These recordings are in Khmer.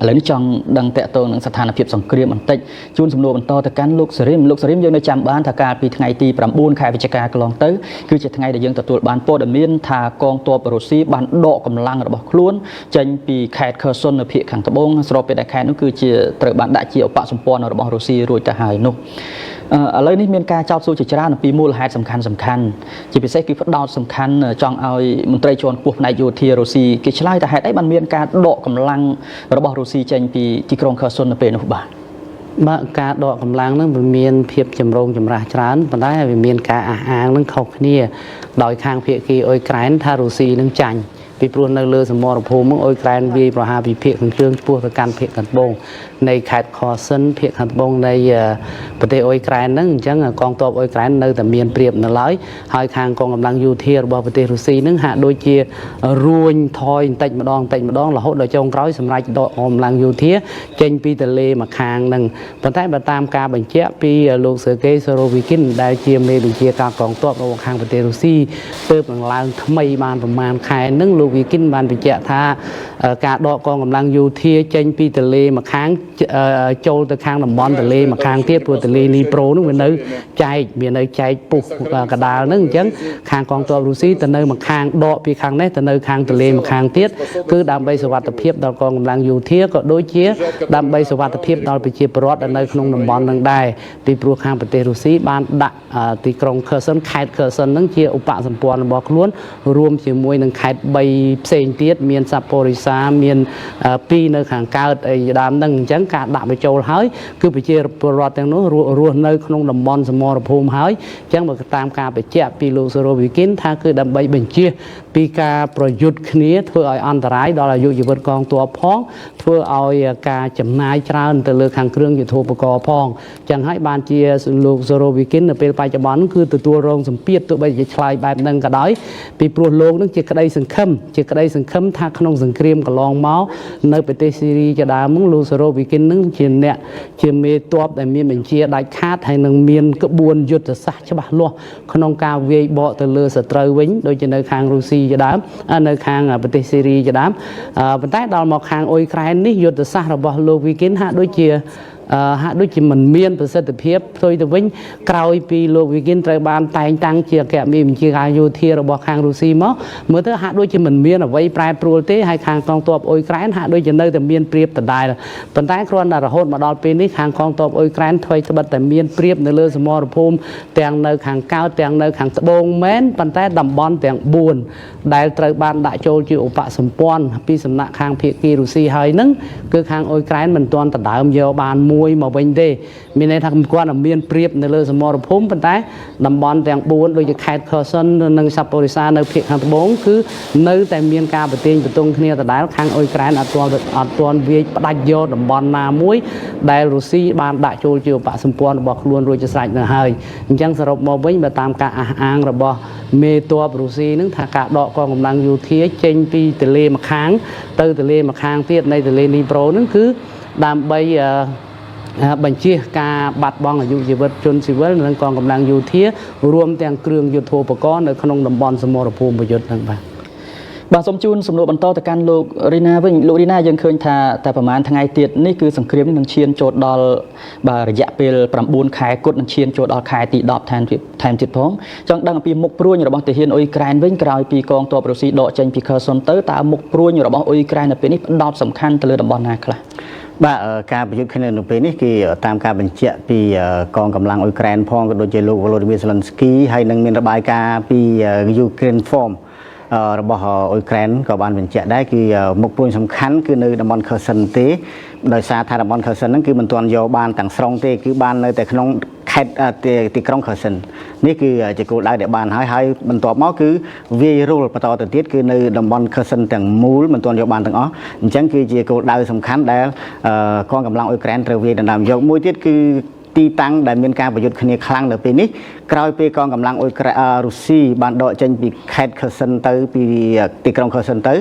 ឥឡូវនេះចង់ដឹងតកតងនឹងស្ថានភាពសង្គ្រាមបន្តិចជូនសំណួរបន្តទៅកាន់លោកសេរីមលោកសេរីមយើងនៅចាំបានថាកាលពីថ្ងៃទី9ខែវិច្ឆិកាកន្លងទៅគឺជាថ្ងៃដែលយើងទទួលបានព័ត៌មានថាកងទ័ពរុស្ស៊ីបានដកកម្លាំងរបស់ខ្លួនចេញពីខេត្តខឺសុននៅភាគខាងត្បូងស្របពេលដែលខេត្តនោះគឺជាត្រូវបានដាក់ជាឧបសម្ព័ន្ធរបស់រុស្ស៊ីរួចទៅហើយនោះឥឡូវនេះមានការចោទសួរជាច្រើនអំពីមូលហេតុសំខាន់សំខាន់ជាពិសេសគឺផ្ដោតសំខាន់ចង់ឲ្យមន្ត្រីជាន់ខ្ពស់ផ្នែកយោធារុស្ស៊ីគេឆ្លើយថាហេតុអីបានមានការដកកម្លាំងរបស់រុស្ស៊ីចេញពីទីក្រុងខឺសុននៅពេលនោះបាទ បាទការដកកម្លាំងហ្នឹងវាមានភាពចម្រូងចម្រាសច្រើនប៉ុន្តែវាមានការអះអាងហ្នឹងខុសគ្នាដោយខាងភាគីអ៊ុយក្រែនថារុស្ស៊ីនឹងចាញ់ពីព្រោះនៅលើសមរភូមិហ្នឹងអ៊ុយក្រែនវាយប្រហារពីភាគខាងជើងឆ្ពោះទៅកាន់ភាគខាងត្បូងនៃខេត្តខសិនភាគខាងត្បូងនៃប្រទេសអ៊ុយក្រែនហ្នឹងអញ្ចឹងកងទ័ពអ៊ុយក្រែននៅតែមានប្រៀបនៅឡើយហើយខាងកងកម្លាំងយោធារបស់ប្រទេសរុស្ស៊ីហ្នឹងហាក់ដូចជារួញថយបន្តិចម្ដងបន្តិចម្ដងរហូតដល់ចុងក្រោយសម្រាប់ដកកម្លាំងយោធាចេញពីទន្លេម្ខាងហ្នឹងប៉ុន្តែបើតាមការបញ្ជាក់ពីលោកសេកេសូរ៉ូវីគិនដែលជាមេបញ្ជាការកងទ័ពរបស់ខាងប្រទេសរុស្ស៊ីទើបនឹងឡើងថ្មីបានប្រមាណខែហ្នឹងលោកវីគិនបានបញ្ជាក់ថាការដកកងកម្លាំងយោធាចេញពីទន្លេម្ខាងចូលទៅខាងតំបន់ទន្លេម្ខាងទៀតព្រោះទន្លេលីប្រូនោះវានៅចែកវានៅចែកពុះកដាលហ្នឹងអញ្ចឹងខាងកងទ័ពរុស្ស៊ីទៅនៅម្ខាងដកពីខាងនេះទៅនៅខាងទន្លេម្ខាងទៀតគឺដើម្បីសុវត្ថិភាពដល់កងកម្លាំងយោធាក៏ដូចជាដើម្បីសុវត្ថិភាពដល់ប្រជាពលរដ្ឋដែលនៅក្នុងតំបន់ហ្នឹងដែរពីព្រោះខាងប្រទេសរុស្ស៊ីបានដាក់ទីក្រុងខឺសុនខេត្តខឺសុនហ្នឹងជាឧបសម្ព័ន្ធរបស់ខ្លួនរួមជាមួយនឹងខេត្ត3ផ្សេងទៀតមានសាប៉ូរីសាមាន2នៅខាងកើតអីដើមហ្នឹងអញ្ចឹងការដាក់បញ្ចូលហើយគឺប្រជាពលរដ្ឋទាំងនោះរស់នៅក្នុងតំបន់សមរភូមិហើយអញ្ចឹងបើតាមការបញ្ជាក់ពីលោកសូរ៉ូវីគិនថាគឺដើម្បីបញ្ជាពីការប្រយុទ្ធគ្នាធ្វើឲ្យអន្តរាយដល់អាយុជីវិតកងទ័ពផងធ្វើឲ្យការចំណាយច្រើនទៅលើខាងគ្រឿងយុទ្ធោបករណ៍ផងចឹងហើយបានជាលោកសូរ៉ូវីគិននៅពេលបច្ចុប្បន្នគឺទទួលរងសម្ពាធទោះបីជាឆ្លើយបែបហ្នឹងក៏ដោយពីព្រោះលោកនឹងជាក្តីសង្ឃឹមជាក្តីសង្ឃឹមថាក្នុងសង្គ្រាមកន្លងមកនៅប្រទេសស៊ីរីជាដើមលោកសូរ៉ូវីគិននឹងជាអ្នកជាមេទ័ពដែលមានបញ្ជាដាច់ខាតហើយនឹងមានក្បួនយុទ្ធសាស្ត្រច្បាស់លាស់ក្នុងការវាយបកទៅលើសត្រូវវិញដូចជានៅខាងរុស្ស៊ីជាដើមនៅខាងប្រទេសស៊ីរីជាដើមប៉ុន្តែដល់មកខាងអ៊ុយក្រែននេះយុទ្ធសាស្ត្ររបស់លោកវីគិនហាក់ដូចជាហាក់ដូចជាមិនមានប្រសិទ្ធភាពផ្ទុយទៅវិញក្រោយពីលោកវីគិនត្រូវបានតែងតាំងជាអគ្គមេបញ្ជាការយោធារបស់ខាងរុស្ស៊ីមកមើលទៅហាក់ដូចជាមិនមានអ្វីប្រែប្រួលទេហើយខាងកងទ័ពអ៊ុយក្រែនហាក់ដូចជានៅតែមានប្រៀបដដែលប៉ុន្តែគ្រាន់តែរហូតមកដល់ពេលនេះខាងកងទ័ពអ៊ុយក្រែនថ្វីត្បិតតែមានប្រៀបនៅលើសមរភូមិទាំងនៅខាងកើតទាំងនៅខាងត្បូងមែនប៉ុន្តែតំបន់ទាំង4ដែលត្រូវបានដាក់ចូលជាឧបសម្ព័ន្ធពីសំណាក់ខាងភាគីរុស្ស៊ីហើយនឹងគឺខាងអ៊ុយក្រែនមិនទាន់ដណ្ដើមយកបានមួយមកវិញទេមានន័យថាគាត់មានប្រៀបនៅលើសមរភូមិប៉ុន្តែតំបន់ទាំង4ដូចជាខេត្តខឺសុននិងសាប៉ូរីសានៅភាគខាងត្បូងគឺនៅតែមានការប្រទាញប្រទង់គ្នាដដែលខាងអ៊ុយក្រែនអត់ទាន់វាយផ្ដាច់យកតំបន់ណាមួយដែលរុស្ស៊ីបានដាក់ចូលជាឧបសម្ព័ន្ធរបស់ខ្លួនរួចជាស្រេចនៅហើយអញ្ចឹងសរុបមកវិញបើតាមការអះអាងរបស់មេទ័ពរុស្ស៊ីនឹងថាការដកកងកម្លាំងយោធាចេញពីទន្លេម្ខាងទៅទន្លេម្ខាងទៀតនៃទន្លេនីប្រូនឹងគឺដើម្បីបញ្ជាការបាត់បង់អាយុជីវិតជនស៊ីវិលនិងកងកម្លាំងយោធារួមទាំងគ្រឿងយុទ្ធោបករណ៍នៅក្នុងតំបន់សមរភូមិប្រយុទ្ធហ្នឹងបាទ បាទសូមជូនសំណួរបន្តទៅកាន់លោករីណាវិញលោករីណាយើងឃើញថាតែប្រហែលថ្ងៃទៀតនេះគឺសង្គ្រាមនេះនឹងឈានចូលដល់បាទរយៈពេល9ខែគត់នឹងឈានចូលដល់ខែទី10ថែមទៀតផងចង់ដឹងអំពីមុខព្រួញរបស់ទាហានអ៊ុយក្រែនវិញក្រោយពីកងទ័ពរុស្ស៊ីដកចេញពីខឺសុនទៅតើមុខព្រួញរបស់អ៊ុយក្រែននៅពេលនេះផ្ដោតសំខាន់ទៅលើតំបន់ណាខ្លះ បាទការប្រយុទ្ធគ្នានៅពេលនេះគឺតាមការបញ្ជាក់ពីកងកម្លាំងអ៊ុយក្រែនផងក៏ដូចជាលោកវ៉ូឡូឌីមៀសេឡិនស្គីហើយនឹងមានរបាយការណ៍ពី Ukraine Form របស់អ៊ុយក្រែនក៏បានបញ្ជាក់ដែរគឺមុខព្រួញសំខាន់គឺនៅតំបន់ខឺសិនទេដោយសារថាតំបន់ខឺសិនហ្នឹងគឺមិនទាន់យកបានទាំងស្រុងទេគឺបាននៅតែក្នុងខេត្តទីក្រុងខឺសិននេះគឺជាគោលដៅដែលបានហើយហើយបន្ទាប់មកគឺវាយរុលបន្តទៅទៀតគឺនៅតំបន់ខឺសិនទាំងមូលមិនទាន់យកបានទាំងអស់អញ្ចឹងគឺជាគោលដៅសំខាន់ដែលកងកម្លាំងអ៊ុយក្រែនត្រូវវាយដណ្ដើមយកមួយទៀតគឺទីតាំងដែលមានការប្រយុទ្ធគ្នាខ្លាំងនៅពេលនេះក្រោយពេលកងកម្លាំងអ៊ុយក្រែនរុស្ស៊ីបានដកចេញពីខេត្តខឺសិនទៅពីទីក្រុងខឺសិនទៅ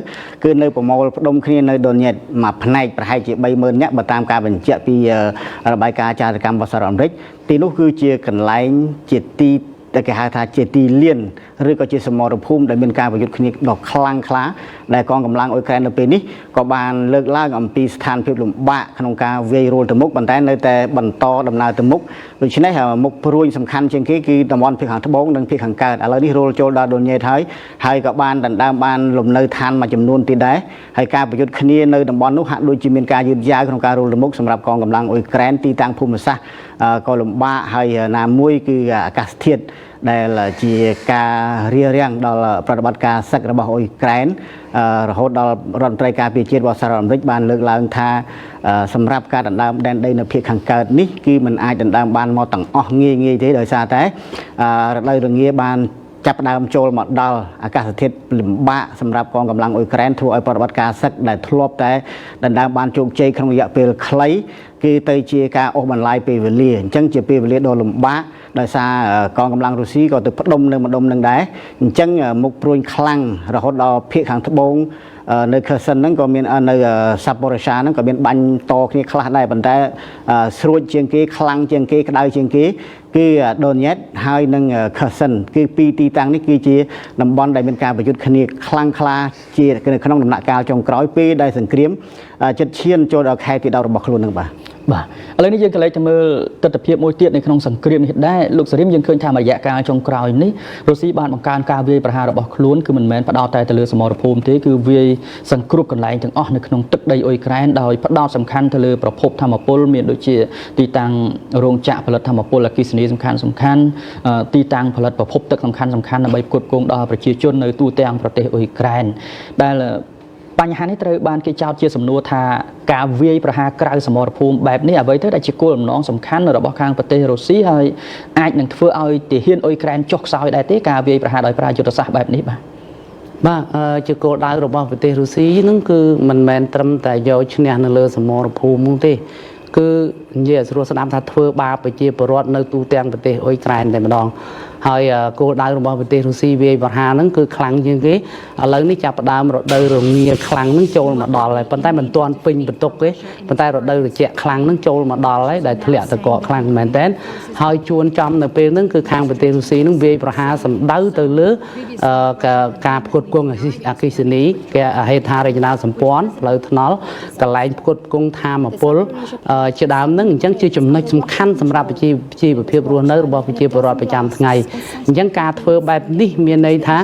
គឺនៅប្រមូលផ្ដុំគ្នានៅដូញ៉េតមួយផ្នែកប្រហែលជា30000នាក់បើតាមការបញ្ជាក់ពីរបាយការណ៍ចារកម្មរបស់សហរដ្ឋអាមេរិកទីនោះគឺជាកន្លែងជាទី ដែលគេហៅថាជាទីលានឬក៏ជាសមរភូមិដែលមានការប្រយុទ្ធគ្នាដ៏ខ្លាំងក្លាដែលកងកម្លាំងអ៊ុយក្រែននៅពេលនេះក៏បានលើកឡើងអំពីស្ថានភាពលំបាកក្នុងការវាយរួលទៅមុខប៉ុន្តែនៅតែបន្តដំណើរទៅមុខដូច្នេះមុខព្រួញសំខាន់ជាងគេគឺតំបន់ភាគខាងត្បូងនិងភាគខាងកើតឥឡូវនេះរួលចូលដល់ដូញ៉េតហើយហើយក៏បានដណ្ដើមបានលំនៅឋានមួយចំនួនទៀតដែរហើយការប្រយុទ្ធគ្នានៅតំបន់នោះហាក់ដូចជាមានការយឺតយ៉ាវក្នុងការរួលទៅមុខសម្រាប់កងកម្លាំងអ៊ុយក្រែនទីតាំងភូមិសាស្ត្រក៏លំបាកហើយណាមួយគឺអាកាសធាតុដែលជាការរារាំងដល់ប្រតិបត្តិការសឹករបស់អ៊ុយក្រែនរហូតដល់រដ្ឋមន្ត្រីការពារជាតិរបស់សហរដ្ឋអាមេរិកបានលើកឡើងថាសម្រាប់ការដណ្ដើមដែនដីនៅភាគខាងកើតនេះគឺมันអាចដណ្ដើមបានមកទាំងអស់ងាយងាយទេដោយសារតែរដូវរងាបានចាប់ផ្ដើមចូលមកដល់អាកាសធាតុលំបាកសម្រាប់កងកម្លាំងអ៊ុយក្រែនធ្វើឲ្យប្រតិបត្តិការសឹកដែលធ្លាប់តែដណ្ដើមបានជោគជ័យក្នុងរយៈពេលខ្លីគឺទៅជាការអូសបន្លាយពេលវេលាអញ្ចឹងជាពេលវេលាដ៏លំបាកដោយសារកងកម្លាំងរុស្ស៊ីក៏ទៅផ្ដុំនៅម្ដុំនឹងដែរអញ្ចឹងមុខព្រួញខ្លាំងរហូតដល់ភាគខាងត្បូងនៅខឺសិនហ្នឹងក៏មាននៅសាប៉ូរ៉េសាហ្នឹងក៏មានបាញ់តគ្នាខ្លះដែរប៉ុន្តែស្រួចជាងគេខ្លាំងជាងគេក្តៅជាងគេគឺដូញ៉េតហើយនិងខឺសិនគឺពីរទីតាំងនេះគឺជាតំបន់ដែលមានការប្រយុទ្ធគ្នាខ្លាំងក្លាជានៅក្នុងដំណាក់កាលចុងក្រោយពេលដែលសង្គ្រាមចិត្តឈានចូលដល់ខែទី10របស់ខ្លួននឹងបាទ បាទឥឡូវនេះយើងក៏លេចទៅមើលទស្សនវិជ្ជាមួយទៀតនៅក្នុងសង្គ្រាមនេះដែរលោកសារីមយើងឃើញថារយៈកាលចុងក្រោយនេះរុស្ស៊ីបានបង្កើនការវាយប្រហាររបស់ខ្លួនគឺមិនមែនផ្ដោតតែទៅលើសមរភូមិទេគឺវាយសង្គ្រប់កន្លែងទាំងអស់នៅក្នុងទឹកដីអ៊ុយក្រែនដោយផ្ដោតសំខាន់ទៅលើប្រភពធម្មពលមានដូចជាទីតាំងរោងចក្រផលិតធម្មពលអគ្គិសនីសំខាន់សំខាន់ទីតាំងផលិតប្រភពទឹកសំខាន់សំខាន់ដើម្បីផ្គត់ផ្គង់ដល់ប្រជាជននៅទូទាំងប្រទេសអ៊ុយក្រែនដែលបញ្ហានេះត្រូវបានគេចោទជាសំណួរថាការវាយប្រហារក្រៅសមរភូមិបែបនេះអ្វីទៅដែលជាគោលបំណងសំខាន់របស់ខាងប្រទេសរុស្ស៊ីហើយអាចនឹងធ្វើឲ្យទាហានអ៊ុយក្រែនចុះខ្សោយដែរទេការវាយប្រហារដោយប្រើយុទ្ធសាស្ត្របែបនេះបាទ បាទជាគោលដៅរបស់ប្រទេសរុស្ស៊ីហ្នឹងគឺមិនមែនត្រឹមតែយកឈ្នះនៅលើសមរភូមិនោះទេគឺនិយាយឲ្យស្រួលស្ដាប់ថាធ្វើបាបប្រជាពលរដ្ឋនៅទូទាំងប្រទេសអ៊ុយក្រែនតែម្ដងហើយគោលដៅរបស់ប្រទេសរុស្ស៊ីវាយប្រហារហ្នឹងគឺខ្លាំងជាងគេឥឡូវនេះចាប់ផ្ដើមរដូវរងាខ្លាំងហ្នឹងចូលមកដល់ហើយប៉ុន្តែមិនទាន់ពេញបន្ទុកទេប៉ុន្តែរដូវត្រជាក់ខ្លាំងហ្នឹងចូលមកដល់ហើយដែលធ្លាក់តកកខ្លាំងមែនតើហើយជួនចំនៅពេលហ្នឹងគឺខាងប្រទេសរុស្ស៊ីហ្នឹងវាយប្រហារសម្ដៅទៅលើការផ្គត់ផ្គង់អគ្គិសនីគេហេដ្ឋារចនាសម្ព័ន្ធផ្លូវថ្នល់កន្លែងផ្គត់ផ្គង់ធម្មពលជាដើមហ្នឹងអញ្ចឹងជាចំណុចសំខាន់សម្រាប់ប្រជាជីវភាពរស់នៅរបស់ប្រជាពលរដ្ឋប្រចាំថ្ងៃអញ្ចឹងការធ្វើបែបនេះមានន័យថា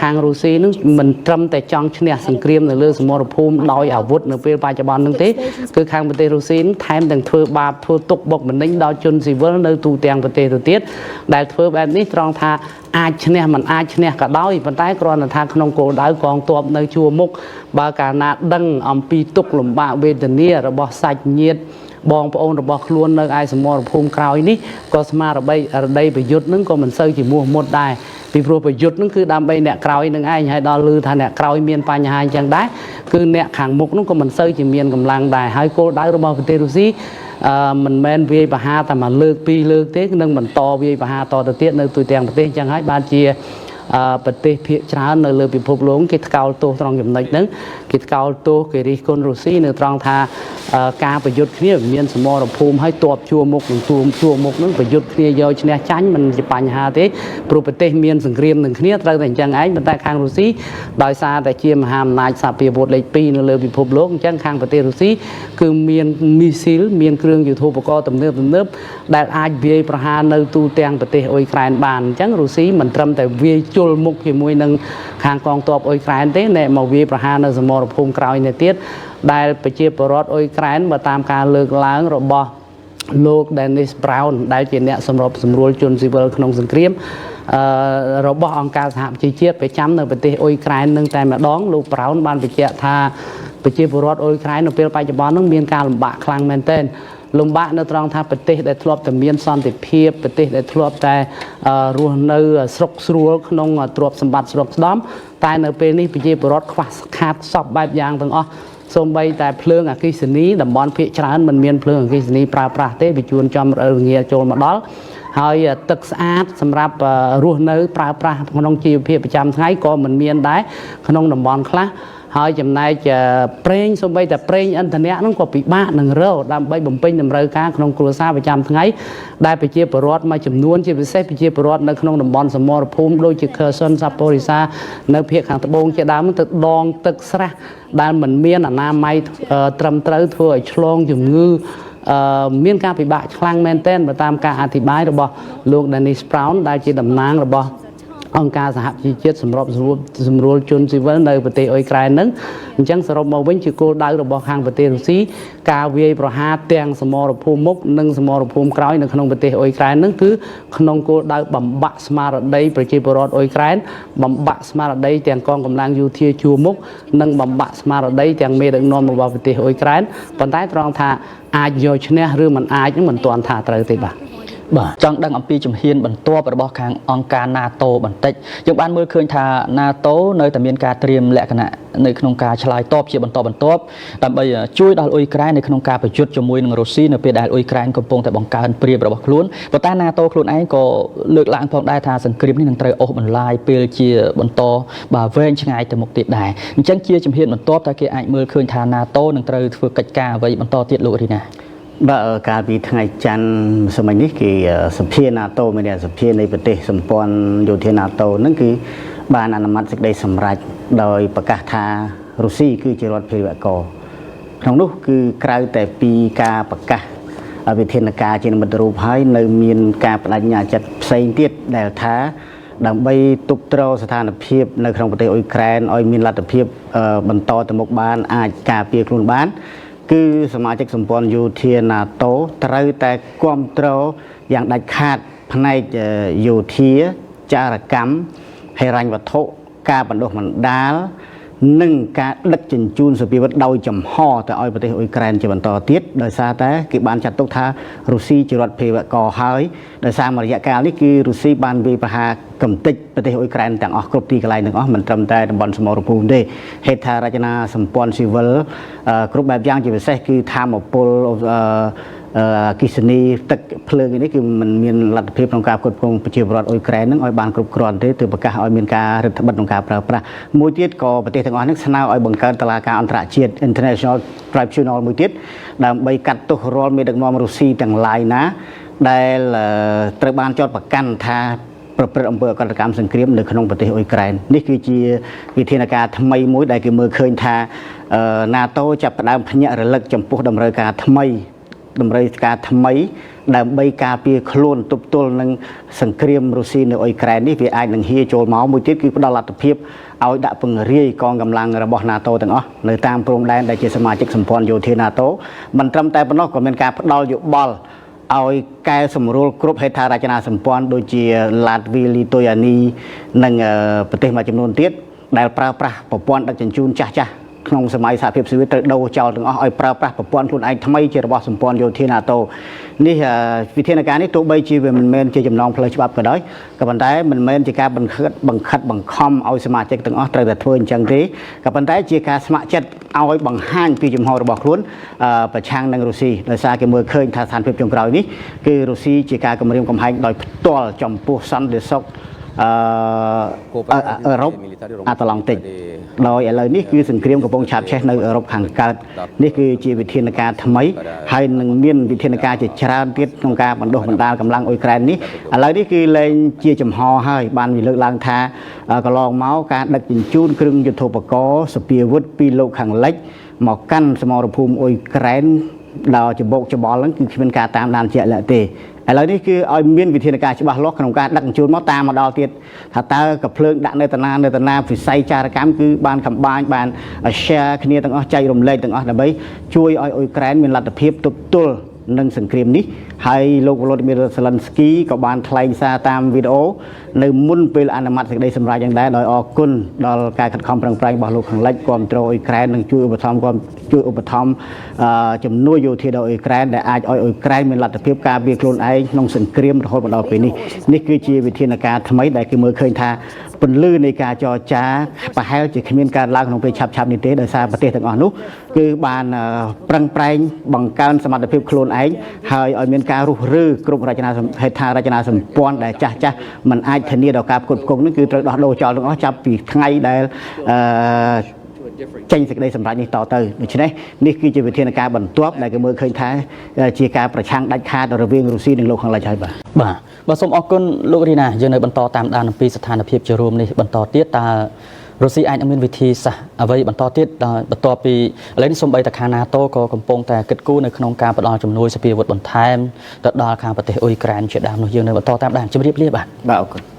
ខាងរុស្ស៊ីនឹងមិនត្រឹមតែចង់ឈ្នះសង្គ្រាមនៅលើសមរភូមិដោយអាវុធនៅពេលបច្ចុប្បន្ននឹងទេគឺខាងប្រទេសរុស្ស៊ីនឹងថែមទាំងធ្វើបាបធ្វើទុកបុកម្នេញដល់ជនស៊ីវិលនៅទូទាំងប្រទេសទៅទៀតដែលធ្វើបែបនេះត្រង់ថាអាចឈ្នះមិនអាចឈ្នះក៏ដោយប៉ុន្តែគ្រាន់តែថាក្នុងគោលដៅកងទ័ពនៅជួរមុខបើកាលណាដឹងអំពីទុក្ខលំបាកវេទនារបស់សាច់ញាតិបងប្អូនរបស់ខ្លួននៅឯសមរភូមិក្រោយនេះក៏ស្មារតីរតីប្រយុទ្ធនឹងក៏មិនសូវជាមោះមុតដែរពីព្រោះប្រយុទ្ធនឹងគឺដើម្បីអ្នកក្រោយនឹងឯងហើយដល់ឮថាអ្នកក្រោយមានបញ្ហាអញ្ចឹងដែរគឺអ្នកខាងមុខនោះក៏មិនសូវជាមានកម្លាំងដែរហើយគោលដៅរបស់ប្រទេសរុស្ស៊ីមិនមែនវាយប្រហារតែមួយលើកពីរលើកទេនឹងបន្តវាយប្រហារតទៅទៀតនៅទូទាំងប្រទេសអញ្ចឹងហើយបានជាប្រទេសភាគច្រើននៅលើពិភពលោកគេថ្កោលទោសត្រង់ចំណុចហ្នឹងគេថ្កោលទោសគេរិះគន់រុស្ស៊ីនៅត្រង់ថាការប្រយុទ្ធគ្នាមានសមរភូមិហើយតបជួរមុខនឹងជួរមុខហ្នឹងប្រយុទ្ធគ្នាយកឈ្នះចាញ់មិនជាបញ្ហាទេព្រោះប្រទេសមានសង្គ្រាមនឹងគ្នាត្រូវតែអញ្ចឹងឯងប៉ុន្តែខាងរុស្ស៊ីដោយសារតែជាមហាអំណាចសភាវុធលេខ2នៅលើពិភពលោកអញ្ចឹងខាងប្រទេសរុស្ស៊ីគឺមានមីស៊ីលមានគ្រឿងយុទ្ធោបករណ៍ទំនើបៗដែលអាចវាយប្រហារនៅទូទាំងប្រទេសអ៊ុយក្រែនបានអញ្ចឹងរុស្ស៊ីមិនត្រឹមតែវាយជុលមុខជាមួយនឹងខាងកងទ័ពអ៊ុយក្រែនទេណែមកវាយប្រហារនៅសមរភូមិក្រោយនេះទៀតដែលប្រជាពលរដ្ឋអ៊ុយក្រែនបើតាមការលើកឡើងរបស់លោក Dennis Brown ដែលជាអ្នកសម្របសម្រួលជនស៊ីវិលក្នុងសង្គ្រាមរបស់អង្គការសហប្រជាជាតិប្រចាំនៅប្រទេសអ៊ុយក្រែននឹងតែម្ដងលោក Brown បានបញ្ជាក់ថាប្រជាពលរដ្ឋអ៊ុយក្រែននៅពេលបច្ចុប្បន្ននឹងមានការលំបាកខ្លាំងមែនទែនលំបាកនៅត្រង់ថាប្រទេសដែលធ្លាប់តែមានសន្តិភាពប្រទេសដែលធ្លាប់តែរស់នៅស្រុកស្រួលក្នុងទ្រព្យសម្បត្តិស្រុកស្ដំតែនៅពេលនេះប្រជាពលរដ្ឋខ្វះខាតសពបែបយ៉ាងទាំងអស់សូម្បីតែភ្លើងអគ្គិសនីតំបន់ភាគច្រើនមិនមានភ្លើងអគ្គិសនីប្រើប្រាស់ទេវាជួនចំរងាចូលមកដល់ហើយទឹកស្អាតសម្រាប់រស់នៅប្រើប្រាស់ក្នុងជីវភាពប្រចាំថ្ងៃក៏មិនមានដែរក្នុងតំបន់ខ្លះ ហើយចំណែកប្រេងសូម្បីតែប្រេងឥន្ធនៈហ្នឹងក៏ពិបាកនឹងរកដើម្បីបំពេញតម្រូវការក្នុងគ្រួសារប្រចាំថ្ងៃដែលប្រជាពលរដ្ឋមួយចំនួនជាពិសេសប្រជាពលរដ្ឋនៅក្នុងតំបន់សមរភូមិដូចជាខឺសុនសាប៉ូរីសានៅភាគខាងត្បូងជាដើមទៅដងទឹកស្រះដែលមិនមានអនាម័យត្រឹមត្រូវធ្វើឲ្យឆ្លងជំងឺមានការពិបាកខ្លាំងមែនទែនបើតាមការអធិប្បាយរបស់លោក Dennis Brown ដែលជាតំណាងរបស់អង្គការសហប្រជាជាតិសម្របសម្រួលជនស៊ីវិលនៅប្រទេសអ៊ុយក្រែនហ្នឹងអញ្ចឹងសរុបមកវិញជាគោលដៅរបស់ខាងប្រទេសរុស្ស៊ីការវាយប្រហារទាំងសមរភូមិមុខនិងសមរភូមិក្រោយនៅក្នុងប្រទេសអ៊ុយក្រែនហ្នឹងគឺក្នុងគោលដៅបំបាក់ស្មារតីប្រជាពលរដ្ឋអ៊ុយក្រែនបំបាក់ស្មារតីទាំងកងកម្លាំងយោធាជួរមុខនិងបំបាក់ស្មារតីទាំងមេដឹកនាំរបស់ប្រទេសអ៊ុយក្រែនប៉ុន្តែត្រង់ថាអាចយកឈ្នះឬមិនអាចមិនទាន់ថាត្រូវទេបាទ បាទចង់ដឹងអំពីជំហានបន្ទាប់របស់ខាងអង្គការ NATO បន្តិចយើងបានមើលឃើញថា NATO នៅតែមានការត្រៀមលក្ខណៈនៅក្នុងការឆ្លើយតបជាបន្តបន្ទាប់ដើម្បីជួយដល់អ៊ុយក្រែននៅក្នុងការប្រយុទ្ធជាមួយនឹងរុស្ស៊ីនៅពេលដែលអ៊ុយក្រែនកំពុងតែបង្កើនព្រាបរបស់ខ្លួនប៉ុន្តែ NATO ខ្លួនឯងក៏លើកឡើងផងដែរថាសង្គ្រាមនេះនឹងត្រូវអូសបន្លាយពេលជាបន្តបាទវែងឆ្ងាយទៅមុខទៀតដែរអញ្ចឹងជាជំហានបន្ទាប់តើគេអាចមើលឃើញថា NATO នឹងត្រូវធ្វើកិច្ចការអ្វីបន្តទៀតលោករីណា បាទកាលពីថ្ងៃច័ន្ទសម័យនេះគេសភា NATO មានសភានៃប្រទេសសម្ព័ន្ធយោធា NATO ហ្នឹងគឺបានអនុម័តសេចក្តីសម្រេចដោយប្រកាសថារុស្ស៊ីគឺជារដ្ឋភេរវករក្នុងនោះគឺក្រៅតែពីការប្រកាសវិធានការជានិមិត្តរូបហើយនៅមានការបដិញ្ញាចិត្តផ្សេងទៀតដែលថាដើម្បីទប់ទ្រស្ថានភាពនៅក្នុងប្រទេសអ៊ុយក្រែនឲ្យមានលទ្ធភាពបន្តទៅមុខបានអាចការពារខ្លួនបានគឺសមាជិកសម្ព័ន្ធយោធា NATO ត្រូវតែគ្រប់គ្រងយ៉ាងដាច់ខាតផ្នែកយោធាចារកម្មហិរញ្ញវត្ថុការបណ្ដុះបណ្ដាលនិងការដឹកជញ្ជូនសព្វាវុធដោយចំហទៅឲ្យប្រទេសអ៊ុយក្រែនជាបន្តទៀតដោយសារតែគេបានចាត់ទុកថារុស្ស៊ីជារដ្ឋភេរវករហើយដោយសារមួយរយៈកាលនេះគឺរុស្ស៊ីបានវាយប្រហារកំទេចប្រទេសអ៊ុយក្រែនទាំងអស់គ្រប់ទីកន្លែងទាំងអស់មិនត្រឹមតែតំបន់សមរភូមិទេហេដ្ឋារចនាសម្ព័ន្ធស៊ីវិលគ្រប់បែបយ៉ាងជាពិសេសគឺធម្មពលអគិសនីទឹកភ្លើងនេះគឺมันមានលទ្ធភាពក្នុងការផ្គត់ផ្គង់ប្រជាពលរដ្ឋអ៊ុយក្រែននឹងឲ្យបានគ្រប់គ្រាន់ទេទើបប្រកាសឲ្យមានការរឹតបន្តឹងក្នុងការប្រើប្រាស់មួយទៀតក៏ប្រទេសទាំងអស់នេះស្នើឲ្យបង្កើតតុលាការអន្តរជាតិ International Tribunal មួយទៀតដើម្បីកាត់ទោសរាល់មេដឹកនាំរុស្ស៊ីទាំងឡាយណាដែលត្រូវបានចោទប្រកាន់ថាប្រព្រឹត្តអំពើអក្រិតកម្មសង្គ្រាមនៅក្នុងប្រទេសអ៊ុយក្រែននេះគឺជាវិធានការថ្មីមួយដែលគេមើលឃើញថា NATO ចាប់ផ្ដើមភ្ញាក់រលឹកចំពោះតម្រូវការថ្មីដើម្បីការពារខ្លួនទប់ទល់នឹងសង្គ្រាមរុស្ស៊ីនៅអ៊ុយក្រែននេះវាអាចនឹងហៀចូលមកមួយទៀតគឺផ្ដល់លទ្ធភាពឲ្យដាក់ពង្រាយកងកម្លាំងរបស់ NATO ទាំងអស់នៅតាមព្រំដែនដែលជាសមាជិកសម្ព័ន្ធយោធា NATO មិនត្រឹមតែប៉ុណ្ណោះក៏មានការផ្ដល់យោបល់ឲ្យកែសម្រួលគ្រប់ហេដ្ឋារចនាសម្ព័ន្ធដូចជាឡាតវីលីតុយអានីនិងប្រទេសមួយចំនួនទៀតដែលប្រើប្រាស់ប្រព័ន្ធដឹកជញ្ជូនចាស់ៗក្នុងសម័យសហភាពសូវៀតត្រូវដូរចោលទាំងអស់ឲ្យប្រើប្រាស់ប្រព័ន្ធខ្លួនឯងថ្មីជារបស់សម្ព័ន្ធយោធា NATO នេះវិធានការនេះទោះបីជាវាមិនមែនជាចំណងផ្លូវច្បាប់ក៏ដោយក៏ប៉ុន្តែមិនមែនជាការបង្ខិតបង្ខំឲ្យសមាជិកទាំងអស់ត្រូវតែធ្វើអញ្ចឹងទេក៏ប៉ុន្តែជាការស្ម័គ្រចិត្តឲ្យបង្ហាញពីជំហររបស់ខ្លួនប្រឆាំងនឹងរុស្ស៊ីដោយសារគេមើលឃើញថាស្ថានភាពចុងក្រោយនេះគឺរុស្ស៊ីជាការគំរាមកំហែងដោយផ្ទាល់ចំពោះសន្តិសុខអឺរ៉ុបអាត្លង់តិកដោយឥឡូវនេះគឺសង្គ្រាមកំពុងឆាបឆេះនៅអឺរ៉ុបខាងកើតនេះគឺជាវិធានការថ្មីហើយនឹងមានវិធានការជាច្រើនទៀតក្នុងការបណ្ដុះបណ្ដាលកម្លាំងអ៊ុយក្រែននេះឥឡូវនេះគឺលែងជាចំហហើយបានវិលើកឡើងថាកន្លងមកការដឹកជញ្ជូនគ្រឿងយុទ្ធោបករណ៍សព្វាវុធពីលោកខាងលិចមកកាន់សមរភូមិអ៊ុយក្រែនដល់ច្បោកច្បល់ហ្នឹងគឺគ្មានការតាមដានជាក់លាក់ទេឥឡូវនេះគឺឲ្យមានវិធានការច្បាស់លាស់ក្នុងការដឹកជញ្ជូនមកតាមមកដល់ទៀតថាតើកភ្លើងដាក់នៅតាណាវិស័យចារកម្មគឺបានកំបាញបាន share គ្នាទាំងអស់ចែករំលែកទាំងអស់ដើម្បីជួយឲ្យអ៊ុយក្រែនមានលទ្ធភាពទប់ទល់នឹងសង្គ្រាមនេះហើយលោកវ៉ូឡូឌីមៀរសេលិនស្គីក៏បានថ្លែងសារតាមវីដេអូនៅមុនពេលអនុម័តសេចក្តីសម្រេចយ៉ាងដែរដោយអរគុណដល់ការខិតខំប្រឹងប្រែងរបស់លោកខាងលិចគាំទ្រអ៊ុយក្រែននិងជួយឧបត្ថម្ភជំនួយយោធាដល់អ៊ុយក្រែនដែលអាចឲ្យអ៊ុយក្រែនមានលទ្ធភាពការពារខ្លួនឯងក្នុងសង្គ្រាមរហូតមកដល់ពេលនេះនេះគឺជាវិធានការថ្មីដែលគេមើលឃើញថាពន្លឺនៃការចរចាប្រហែលជាគ្មានការឡើងក្នុងពេលឆាប់ៗនេះទេដោយសារប្រទេសទាំងអស់នោះគឺបានប្រឹងប្រែងបង្កើនសមត្ថភាពខ្លួនឯងហើយឲ្យមានការរុះរើគ្រប់រចនាហេដ្ឋារចនាសម្ព័ន្ធដែលចាស់មិនអាចធានាដល់ការផ្គត់ផ្គង់នេះគឺត្រូវដោះដូរចោលទាំងអស់ចាប់ពីថ្ងៃដែល ចេញសេចក្តីសម្រេចនេះតទៅដូច្នេះនេះគឺជាវិធានការបន្ទាប់ដែលគេមើលឃើញថាជាការប្រឆាំងដាច់ខាតរវាងរុស្ស៊ីនិងលោកខាងលិចហើយបាទ បាទបាទសូមអរគុណលោករីណាយើងនៅបន្តតាមដានអំពីស្ថានភាពជារួមនេះបន្តទៀតតើរុស្ស៊ីអាចនឹងមានវិធីសាស្ត្រអ្វីបន្តទៀតដោយបន្ទាប់ពីឥឡូវនេះសូម្បីតែខាង NATO ក៏កំពុងតែគិតគូរនៅក្នុងការផ្ដល់ជំនួយសព្វាវុធបន្ថែមទៅដល់ខាងប្រទេសអ៊ុយក្រែនជាដើមនោះយើងនៅបន្តតាមដានជម្រាបលាបាទ បាទអរគុណ។